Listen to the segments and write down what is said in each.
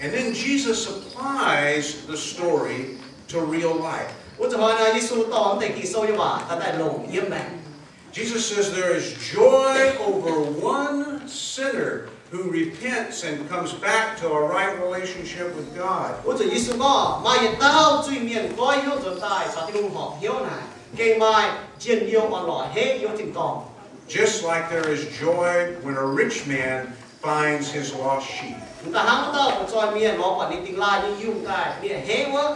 And then Jesus applies the story to real life. Wuov zanc hnoi nor, Yesu dorh mv deix Ging-Sou nyei waac daaih longc yiem maengc. Jesus says there is joy over one sinner who repents and comes back to a right relationship with God. Wuov zanc Yesu gorngv, maaih yietc dauh zuiz-mienh goiv hnyouv nzuonx daaih caux Tin-Hungh horpc hnyouv naaic, gengh maaih njien-youh orn-lorqc heiv yiem wuov tin-dorngh. Just like there is joy when a rich man finds his lost sheep. M'daaih hnangv wuov dauh fu'zoih mienh lorz buatc ninh dingx laaih nyei yungh daaih mienh heiv wuov.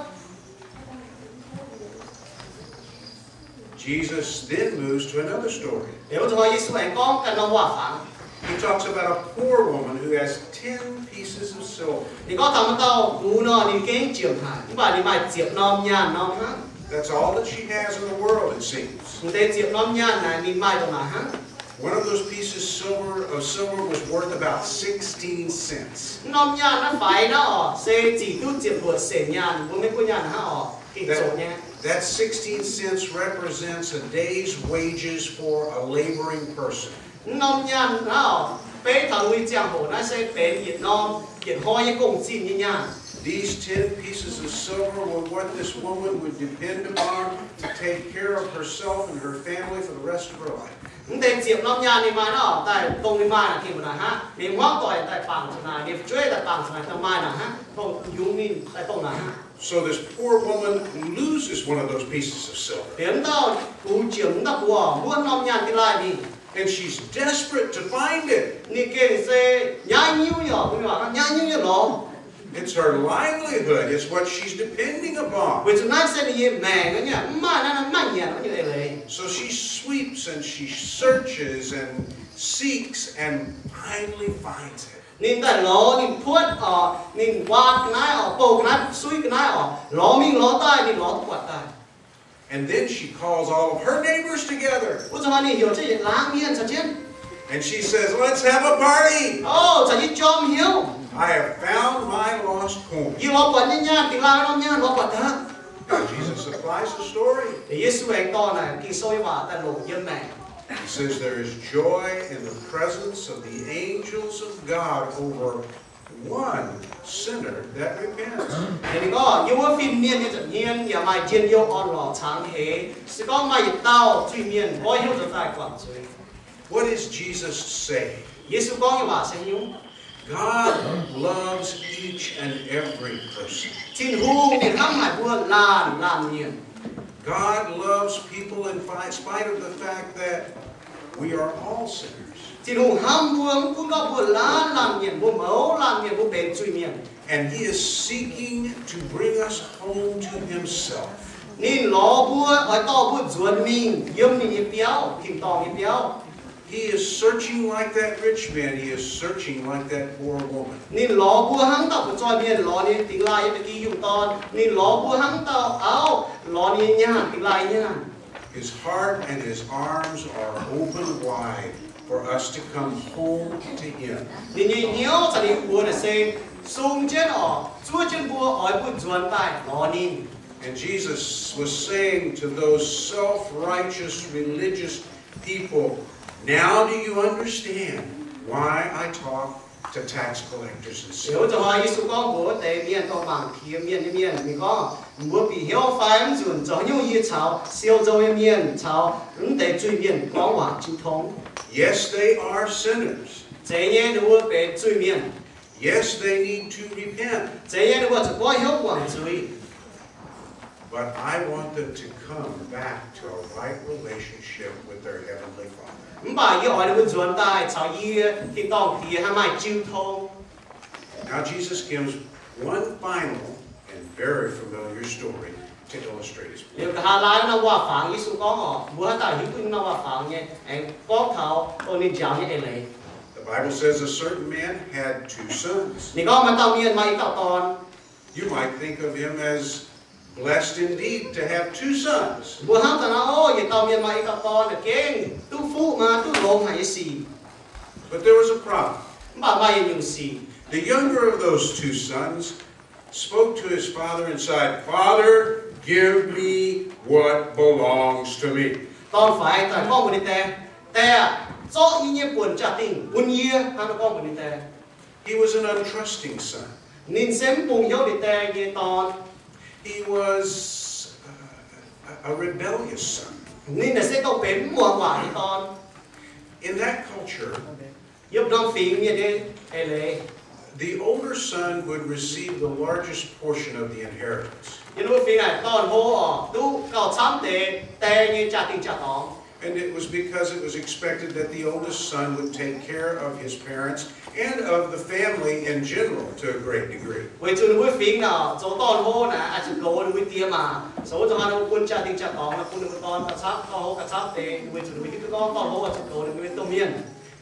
Jesus then moves to another story. Liuz wuov zanc hnoi Yesu aengx gorngv ganh norm waac-fangx. He talks about a poor woman who has ten pieces of silver. Ninh gorngv taux maaih dauh gux nor, ninh gengh ziepc haic, mv baac ninh maaih ziepc norm nyaanh norm hnangv. That's all that she has in the world, it seems. M'deix ziepc norm nyaanh naaic ninh maaih ndongc naaic hnangv. One of those pieces silver, of silver was worth about sixteen cents. Norm nyaanh naaiv faix naaiv orqc, se zic duqv ziepc luoqc senc nyaanh, mbuo Meiv Guoqv nyaanh hnangv orqc, gengh zoqc nyei. That sixteen cents represents a day's wages for a laboring person. Norm nyaanh naaiv orqc, beiv taux lui ziangh hoc naaiv se benx yietc norm yietc hnoi nyei gong-zinh nyei nyaanh. These ten pieces of silver were what this woman would depend upon to take care of herself and her family for the rest of her life. Mv deix ziepc norm nyaanh ninh maaih naaiv orqc, daaih dongh ninh maaih naaic gengh mbuo naaic hnangv. Ninh hmuangv doic daaih bangc zuqc naaic, ninh fu'jueiv daaih bangc zuqc naaic, daaih maaih naaic hnangv, dongh yungz ninh daaih dongh naaic hnangv. So this poor woman loses one of those pieces of silver. Liuz wuov dauh gux, jiem wuov dauh gux orqc, mbuov norm nyaanh dingx laaih mingh. And she's desperate to find it. Ninh gengh se nyaiv nyiuv nyei orqc, mbuo mienh waac gorngv nyaiv nyiuv nyei lorz. It's her livelihood. It's what she's depending upon. Weic zuqc naaiv se ninh nyei maengc nyei, mv maaih naaiv, naaiv mv maaih nyanc wuov nyungc eix leiz. So she sweeps and she searches and seeks and finally finds it. Ninh daaih lorz, ninh puotv orqc, ninh waatc ga'naaiv orqc, bouh ga'naaiv, suiv ga'naaiv orqc, lorz mingh lorz daaih, ninh lorz duqv buatc daaih. And then she calls all of her neighbors together. Wuov zanc hnoi ninh heuc jienv yietc laangz mienh caux jienv. And she says, let's have a party. O, caux jienv jorm hnyouv. I have found my lost coin. Yie lorz buatc nyei nyaanh, dingx laaih norm nyaanh lorz buatc daaih. Jesus applies the story. Yesu aengx dorh naaic Ging-Sou nyei waac daaih longc yiem maengc. He says there is joy in the presence of the angels of God over one sinner that repents. Ninh gorngv, yiem wuov fin-mienh nyei nza'hmien yaac maaih njien-youh orn-lorqc cangx heix, se gorngv maaih yietc dauh zuiz-mienh goiv hnyouv nzuonx daaih guangc zuiz. What is Jesus saying? Yesu gorngv nyei waac se haaix nyungc? God loves each and every person. Tin-Hungh ninh hnamv haic mbuo laanh laanh mienh. God loves people in fi-, spite of the fact that we are all sinners. Tin-Hungh hnamv mbuo mv gunv gorngv mbuo laanh laanh mienh, mbuo mouz laanh mienh, mbuo benx zuiz-mienh. And he is seeking to bring us home to himself. Ninh lorz mbuo, oix dorh mbuo nzuonx mingh yiem ninh nyei biauv, tin-dorngh nyei biauv. He is searching like that rich man. He is searching like that poor woman. Ninh lorz mbuo hnangv dauh fu'zoih mienh lorz ninh dingx laaih nyei da'gi yungh dorn. Ninh lorz mbuo hnangv dauh auv lorz ninh nyei nyaanh, dingx laaih nyei nyaanh. His heart and his arms are open wide for us to come home to him. Ninh nyei hnyouv caux ninh nyei buoz naaic se sung jienv orqc, zuov jienv mbuo, oix mbuo nzuonx daaih lorz ninh. And Jesus was saying to those self-righteous religious people, now do you understand why I talk to tax collectors and sinners? Liuz wuov zanc hnoi Yesu gorngv mbuox wuov deix mienh dorh mangc piex mienh nyei mienh, ninh gorngv, mbuo bieqc hnyouv fai mv nzunc, zoux haaix nyungc yie caux siou nzou nyei mienh caux mv deix zuiz-mienh gorngv waac jiu tong? Yes, they are sinners. Zeiz nyei, ninh mbuo benx zuiz-mienh. Yes, they need to repent. Zeiz nyei, ninh mbuo zuqc goiv hnyouv guangc zuiz. But I want them to come back to a right relationship with their Heavenly Father. Mv baac yie oix ninh mbuo nzuonx daaih caux yie, tin-dorngh Diex, haih maaih jiu tong. Now Jesus gives one final and very familiar story to illustrate his point. Liuz nqa'haav laai norm waac-fangx Yesu gorngv orqc, mbuo haaix dauh hiuv duqv norm waac-fangx nyei, aengx gorngv taux dongh ninh njaaux nyei eix leiz. The Bible says a certain man had two sons. Ninh gorngv maaih dauh mienh maaih i dauh dorn. You might think of him as blessed indeed to have two sons. Mbuo hnamv daaih nor, o, yietc dauh mienh maaih i dauh dorn, gengh duqv fuqv maah, duqv longx haic nyei sic. But there was a problem. Mv baac maaih yietc nyungc sic. The younger of those two sons spoke to his father and said, Father, give me what belongs to me. Dorn-faix daaih gorngv mbuox ninh die, Die aah, zorqv yie nyei buonc jaa-dingh bun yie, hnangv naaiv gorngv mbuox ninh die. He was an untrusting son. Ninh se mv bungx hnyouv ninh die nyei dorn. He was a rebellious son. Ninh naaic se dongh benx mv muangx waac nyei dorn. In that culture, yiem norm fingx mienh nyei eix leiz, the older son would receive the largest portion of the inheritance. Yiem wuov fingx naaic dorn-hlo oc duqv gauh camv deix die nyei jaa-dingh jaa-dorngx. And it was because it was expected that the oldest son would take care of his parents and of the family in general to a great degree. Weic zuqc ninh mbuo fingx naaic zoux dorn-hlo naaic oix zuqc goux ninh mbuo die maa. Zoux wuov zanc ninh mbuo bun jaa-dingh jaa-dorngx bun ninh mbuo dorn gauh camv, dorn-hlo gauh camv deix, weic zuqc ninh mbuo hiuv duqv gorngv dorn-hlo oix zuqc goux ninh mbuo domh mienh.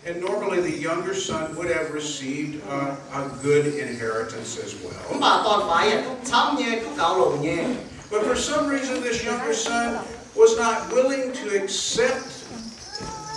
And normally the younger son would have received a, a good inheritance as well. Mv baac dorn-faix yaac duqv camv nyei, duqv gaux longc nyei. But for some reason, this younger son was not willing to accept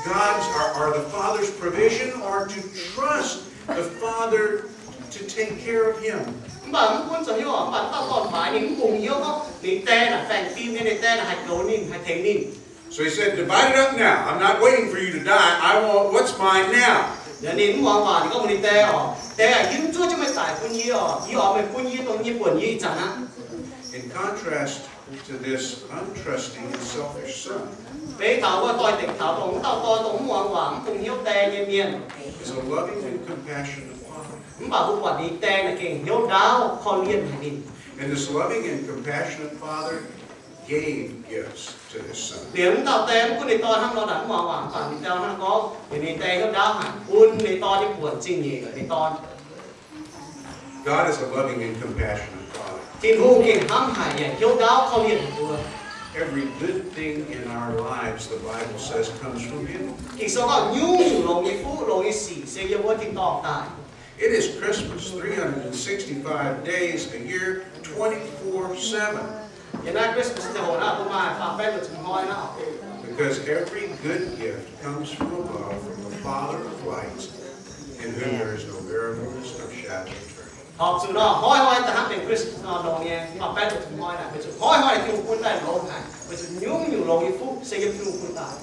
God's or, or the father's provision or to trust the father to take care of him. Mv baac mv gunv zoux hnyouv, mv baac dauh dorn-faix ninh mv bungx hnyouv gorngv ninh die naaic baengh fim nyei, ninh die naaic haih goux ninh, haih tengx ninh. So he said, "Divide it up now. I'm not waiting for you to die. I want what's mine now." Ninh mv muangx waac, ninh gorngv mbuox ninh die oc, Die aah, yie mv zuov jienv meih daic bun yie oc. Yie oix meih bun yie dongh nyei buonc yie ih zanc aqv. In contrast to this untrusting and selfish son, beiv taux wuov doix-dekc taux dongh wuov dauh dorn dongh mv muangx waac, mv bungx hnyouv die nyei mienh, is a loving and compassionate father. Mv baac mbuo buatc ninh die naaic gengh hnyouv ndaauv korv-lienh haic ninh. And this loving and compassionate father gave gifts to his son. Liuz wuov dauh die mv gunv ninh dorn hnangv nor naaic mv muangx waac, mv baac ninh die hnangv gorngv, ninh die hnyouv ndaauv haic, bun ninh dorn nyei buonc zingh nyeic ninh dorn. God is a loving and compassionate Father. Tin-Hungh gengh hnamv haic yaac hnyouv ndaauv korv-lienh mbuo. Every good thing in our lives, the Bible says, comes from Him. Ging-Sou gorngv nyungc-nyungc longx nyei fuqv, longx nyei sic se yiem wuov tin-dorngh daaih. It is Christmas three hundred sixty-five days a year, twenty-four seven. Yiem naaiv Christmas ziangh hoc naaiv, mbuo maaih faam-baeqv luoqc ziepc hnoi naaiv. Because every good gift comes from above, from the Father of lights, in whom there is no variableness nor shadow of turning. Horpc zuqc nor, hnoi-hnoi daaih hnangv benx Christmas nor longx nyei, faam-baeqv luoqc ziepc hnoi naaic, weic zuqc hnoi-hnoi Tin-Hungh bun daaih longx haic, weic zuqc nyungc-nyungc longx nyei fuqv se yiem Tin-Hungh bun daaih.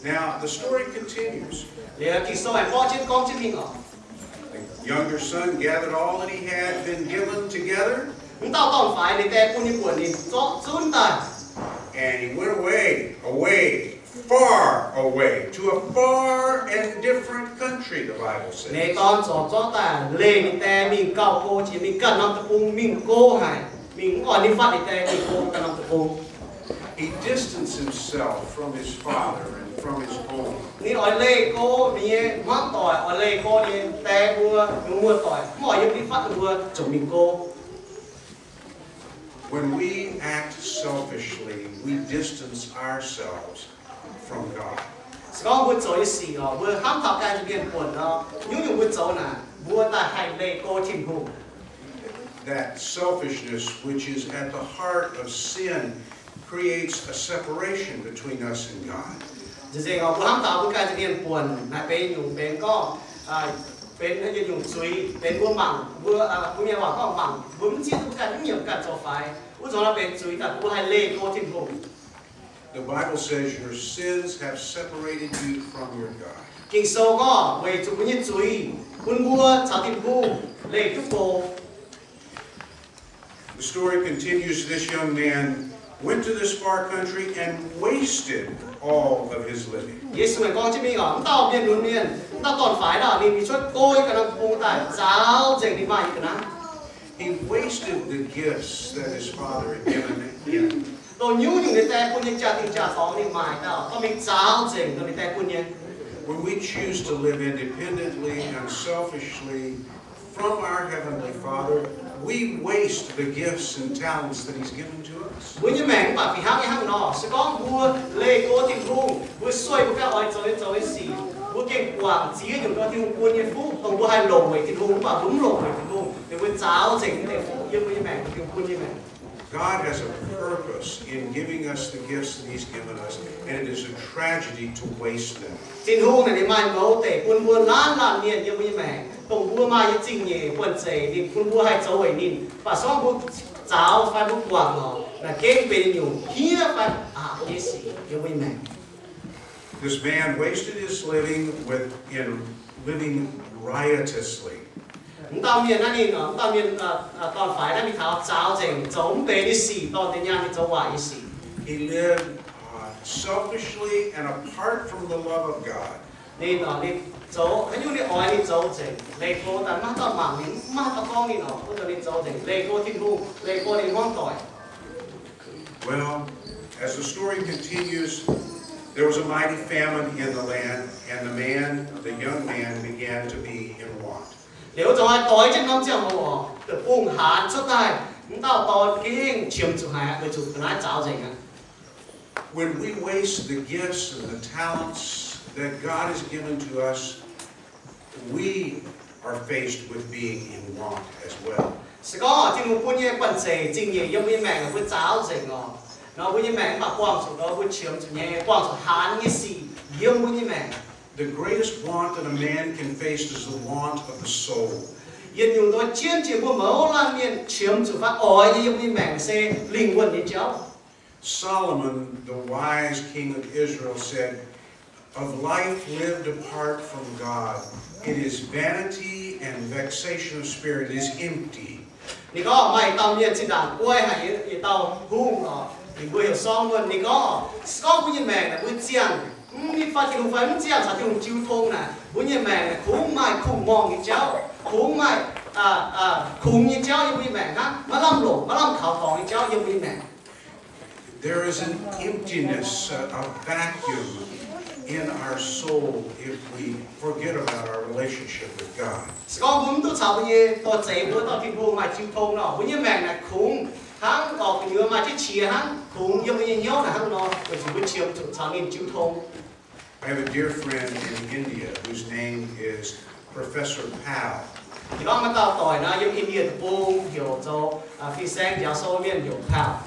Now, the story continues. Liuz Ging-Sou aengx borqv jienv gorngv jienv mingh oc. The younger son gathered all that he had been given together. Wuov dauh dorn-faix ninh die bun nyei buonc ninh zorqv zunv daaih. And he went away, away, far away, to a far and different country, the Bible says. Ninh dorn zoux zorqv daaih leih ninh die mingh gauh go jiex, mingh ganh norm deic-bung, mingh go haic, mingh mv oix ninh fatv ninh die mingh go ganh norm deic-bung. He distanced himself from his father and from his home. Ninh oix leih go ninh nyei hmuangv doic, oix leih go ninh nyei die mbuo, ninh muoz-doic, mv oix yiem ninh fatv ninh mbuo, ziouc mingh go. When we act selfishly, we distance ourselves from God. Se gorngv mbuo zoux nyei sic oc, mbuo hnamv taux ganh nyei mienh buonc nor, nyungc-nyungc mbuo zoux naaic, mbuo daaih haih leih go Tin-Hungh. That selfishness, which is at the heart of sin, creates a separation between us and God. Nzengc-nzengc oc, mbuo hnamv taux mbuo ganh nyei mienh buonc naaic benx nyungc benx gorngv, benx nyungc zuiz, benx mbuo mangc, mbuo, mbuo mienh waac gorngv mangc, mbuo mv zieqv duqv ganh, mv nyiemc ganh zoux faix. Wuov zanc naaiv benx zuiz daaih, mbuo haih leih go Tin-Hungh. The Bible says, "Your sins have separated you from your God." Ging-Sou gorngv, weic zuqc mbuo nyei zuiz bun mbuo caux Tin-Hungh leih duqv go. The story continues, this young man went to this far country and wasted all of his living. Yesu aengx gorngv jienv mingh oc, wuov dauh mienh lunx mienh, wuov dauh dorn-faix naaic, ninh mingh cuotv go yiem ganh norm deic-bung daaih, zaaux nzengc ninh maaih nyei ga'naaiv. He wasted the gifts that his father had given him. Dongh nyungc-nyungc ninh die bun nyei jaa-dingh jaa-dorngx ninh maaic daaih, gorngv mingh zaaux nzengc dongh ninh die bun nyei. When we choose to live independently and selfishly from our Heavenly Father, we waste the gifts and talents that He's given to us. Mbuo nyei maengc mv baac fih hnangv nyei hnangv nor, se gorngv mbuo leih go Tin-Hungh, mbuo sueih mbuo ganh oix zoux nyei zoux nyei sic, mbuo gengh guangc ziex nyungc dongh Tin-Hungh bun nyei fuqv, dongh mbuo haih longc weic Tin-Hungh, mv baac mbuo mv longc weic Tin-Hungh, ninh mbuo zaaux nzengc deix fuqv yiem mbuo nyei maengc, Tin-Hungh bun nyei maengc. God has a purpose in giving us the gifts that He's given us, and it is a tragedy to waste them. Tin-Hungh naaic ninh maaih mouz deic bun mbuo laanh laanh mienh yiem mbuo nyei maengc, dongh mbuo maaih nyei zingh nyeic buonv-zeic ninh bun mbuo haih zoux weic ninh, mv baac se gorngv mbuo zaaux fai mbuo guangc oc, naaic gengh benx nyungc hniev fai aqc nyei sic yiem mbuo nyei maengc. This man wasted his living with, in living riotously. Wuov dauh mienh naaiv ninh, wuov dauh mienh dorn-faix naaiv ninh taux zaaux nzengc, zoux mv benx nyei sic, dorh deix nyaanh mingh zoux waaic nyei sic. He lived selfishly and apart from the love of God. Ninh, ninh zoux haaix nyungc ninh oix ninh zoux nzengc, leih go daaih maiv dauh mangc ninh, maiv dauh gorngv ninh, oix zuqc ninh zoux nzengc, leih go Tin-Hungh, leih go ninh hmuangv doic. Well, as the story continues, there was a mighty famine in the land, and the man, the young man, began to be in want. Liuz zoux haaix doix jienv norm ziangh hoc, deic-bung haanz cuotv daaih, wuov dauh dorn gengh qiemx zuqc haic, weic zuqc ga'naaiv zaaux nzengc aqv. When we waste the gifts and the talents that God has given to us, we are faced with being in want as well. Se gorngv Tin-Hungh bun nyei banh zeic zingh nyeic yiem mbuo nyei maengc mbuo zaaux nzengc oc, nor mbuo nyei maengc mv baac buangh zuqc, mbuo qiemx zuqc nyei, buangh zuqc haanz nyei sic yiem mbuo nyei maengc. The greatest want that a man can face is the want of the soul. Yietc nyungc ndoqv jienv jiex mbuo mouz laanh mienh qiemx zuqc fai oix nyei yiem mbuo nyei maengc se lingh wuonh nyei jauv. Solomon, the wise king of Israel, said, of life lived apart from God, it is vanity and vexation of spirit, it is empty. Ninh gorngv maaih dauh mienh zinh ndaangc guai haic, yietc dauh hungh oc, ninh mbuo heuc Solomon. Ninh gorngv, se gorngv mbuo nyei maengc naaic mbuo ziangh mv fai Tin-Hungh fai mv ziangh caux Tin-Hungh jiu tong naaic, mbuo nyei maengc naaic kungx maaih kungx-morngh nyei jauv, kungx maaih kungx nyei jauv yiem mbuo nyei maengc hnangv, maiv lamh longc maiv lamh kaux dorngx nyei jauv yiem mbuo nyei maengc. There is an emptiness, a, a vacuum in our soul if we forget about our relationship with God. Se gorngv mbuo mv duqv caux mbuo nyei dorh zeiz mbuo dauh Tin-Hungh maaih jiu tong nor, mbuo nyei maengc naaic kungx hnangv gorqv gu'nyuoz maaih jienv qiex hnangv, kungx yiem mbuo nyei hnyouv naaic hnangv nor, weic zuqc mbuo qiemx zuqc caux ninh jiu tong. I have a dear friend in India whose name is Professor Pal. Ninh gorngv maaih dauh doic nor yiem India deic-bung heuc zoux, aa, fin-saeng njaaux sou mienh heuc Pal.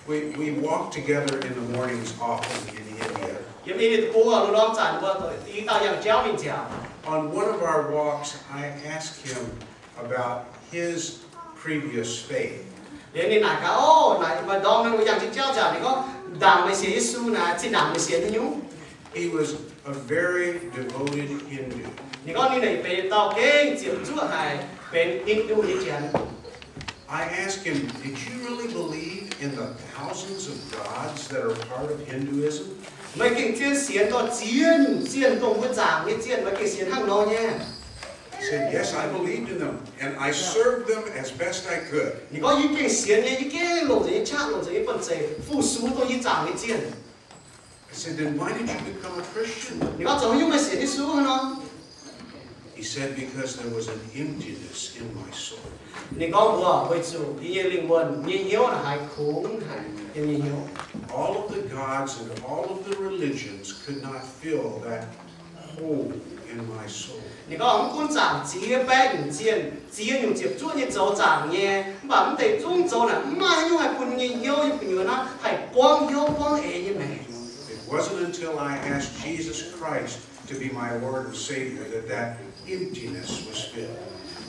We, we walk together in the mornings often in India. Yiem India deic-bung oc, lungh ndorm zanc mbuo i dauh yangh jauv mingh nziaauc. On one of our walks, I asked him about his previous faith. Liuz ninh naaic gaax, o, naaic maaih ndorm naaic mbuo yangh jienv jauv nziaauc, ninh gorngv, ndaangc meih sienx Yesu naaic, zinh ndaangc meih sienx haaix nyungc? He was a very devoted Hindu. Ninh gorngv ninh naaic benx dauh gengh ziepc zuoqv haic, benx Hindu nyei janx. I asked him, did you really believe in the thousands of gods that are part of Hinduism? Meih gengh zien sienx dorh ziex nyungc zienh dongh mbuo zaangc nyei zienh, meih gengh sienx hnangv nor nyei? He said, yes, I believed in them, and I served them as best I could. Ninh gorngv, yie gengh sienx nyei, yie gengh longc nzengc nyei qaqv, longc nzengc nyei banh zeic fu-sux dongh yie zaangc nyei zienh. I said, then why did you become a Christian? Ninh gorngv, zoux haaix nyungc meih sienx Yesu hnangv nor? He said, because there was an emptiness in my soul. Ninh gorngv mbuox, weic zuqc yie nyei lingh wuonh, yie nyei hnyouv naaic haiz kungx haic yiem yie nyei hnyouv. All of the gods and all of the religions could not fill that hole in my soul. Ninh gorngv, mv gunv zaangc ziex baeqv nyungc zienh, ziex nyungc ziepc zuoqv nyei zoux zaangc nyei, mv baac mv deix zungv zoux naaic mv maaih haaix nyungc haih bun yie nyei hnyouv yiem gu'nyuoz naaiv haih buangv hnyouv buangv eix nyei maengc. It wasn't until I asked Jesus Christ to be my Lord and Savior that that emptiness was filled.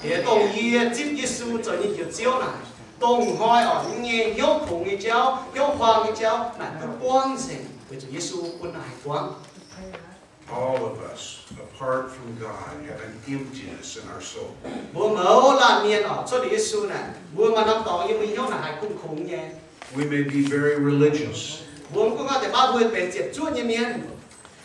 Yie dongh yie zipv Yesu zoux nyei Njoux Ziouv naaic, dongh hnoi oc, yie nyei hnyouv kungx nyei jauv, hnyouv huaang nyei jauv naaic duqv buangv nzengc, weic zuqc Yesu bun naaic haih buangv. All of us, apart from God, have an emptiness in our soul. Mbuo mouz laanh mienh oc, cuotv liuz Yesu naaic, mbuo maaih norm dorngx yiem mbuo hnyouv naaic haiz kungx-kungx nyei. We may be very religious. Mbuo mv gunv gorngv deix baav mbuo benx ziepc zuoqv nyei mienh.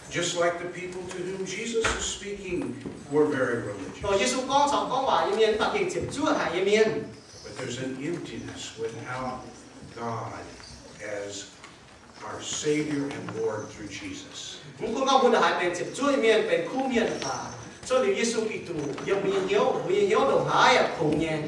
Just like the people to whom Jesus is speaking were very religious. Dongh Yesu gorngv caux gorngv waac nyei mienh mv baac gengh ziepc zuoqv haic nyei mienh. But there's an emptiness without God as our Savior and Lord through Jesus. Mv gunv gorngv mbuo ndongc haaix benx ziepc zuoqv nyei mienh, benx kuv mienh mv baac cuotv liuz Yesu Giduc yiem mbuo nyei hnyouv, mbuo nyei hnyouv ndongc haaix yaac kungx nyei.